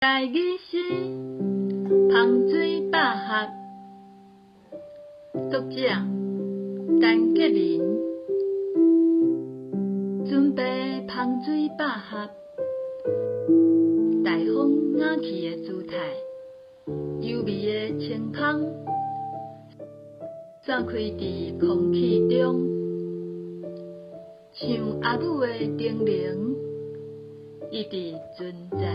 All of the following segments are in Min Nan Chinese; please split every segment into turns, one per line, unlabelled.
台語詩《芳水百合》，作者陳潔明。準備芳水百合，大風雅去的姿態，幽微的清香，散開佇空氣中，像阿母的叮嚀，一直存在，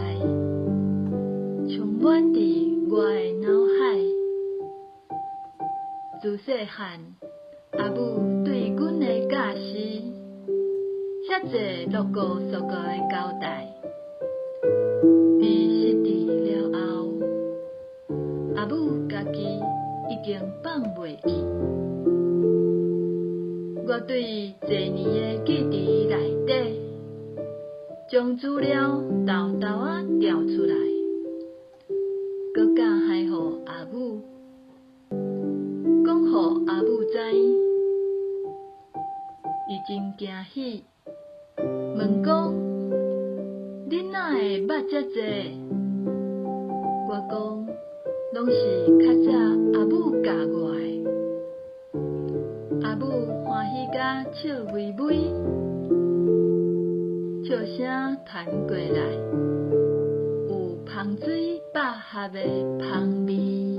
充滿佇我的腦海。自細漢，阿母對阮的教示，遐濟囉囉嗦嗦的交代，佇失智了後，阿母家己已經放袂記。我對濟年的記憶內底，將資料沓沓仔調出來，閣教害予阿母，講予阿母知，伊真驚喜，問講：恁哪會捌遮濟？我講，攏是較早阿母教我的。阿母歡喜甲笑微微，笑聲傳過來，有芳水百合的芳味。